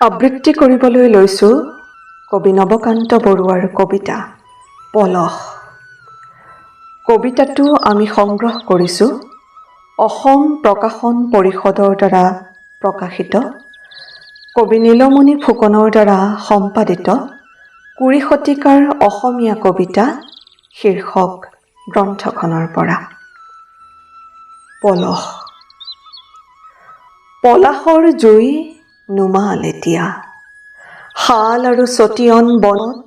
আবৃত্তি কৰিবলৈ লৈছোঁ কবি নৱকান্ত বৰুৱাৰ কবিতা পলস। কবিতাটো আমি সংগ্ৰহ কৰিছোঁ অসম প্ৰকাশন পৰিষদৰ দ্বাৰা প্ৰকাশিত, কবি নীলমণি ফুকনৰ দ্বাৰা সম্পাদিত 20 শতিকাৰ অসমীয়া কবিতা শীৰ্ষক গ্ৰন্থখনৰ পৰা। পলস। পলাশৰ জুই নুমাল এতিয়া। শাল আৰু ছটিয়ন বনত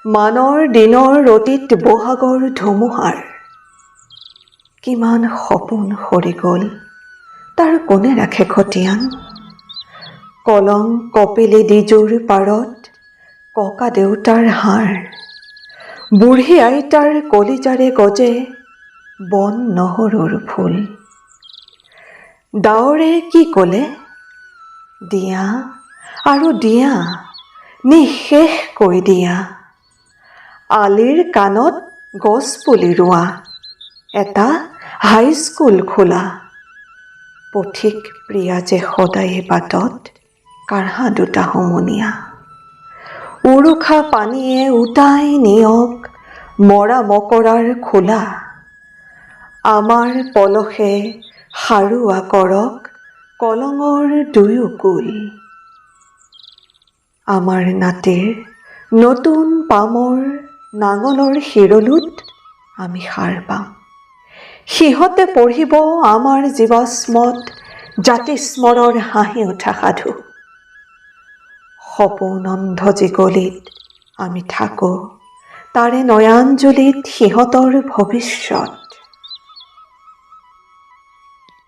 মানৰ দিনৰ অতীত বহাগৰ ধুমুহাৰ কিমান সপোন সৰি গ'ল, তাৰ কোনে ৰাখে খতিয়ান? কলং কপিলি দিজুৰ পাৰত ককা দেউতাৰ হাড়, বুঢ়ী আইতাৰ কলিজাৰে গজে বন নহৰুৰ ফুল। ডাৱৰে কি ক'লে? দিয়া আৰু দিয়া, নিঃশেষকৈ দিয়া। আলিৰ কাণত গছ পুলি ৰোৱা, এটা হাইস্কুল খোলা। পথিক প্ৰিয়া যে সদায়ে বাটত কাঢ়া দুটা হুমুনিয়া। উৰুখা পানীয়ে উটাই নিয়ক মৰা মকৰাৰ খোলা। আমাৰ পলসে সাৰুৱা কৰক কলঙৰ দুয়ো কূল। আমাৰ নাতিৰ নতুন পামৰ নাঙলৰ সীৰলুত আমি সাৰ পাম। সিহঁতে পঢ়িব আমাৰ জীৱাশ্মত জাতিস্মৰৰ হাঁহি উঠা সাধু। সপোন অন্ধ যি গলিত আমি থাকোঁ, তাৰে নয়াঞ্জলিত সিহঁতৰ ভৱিষ্যত।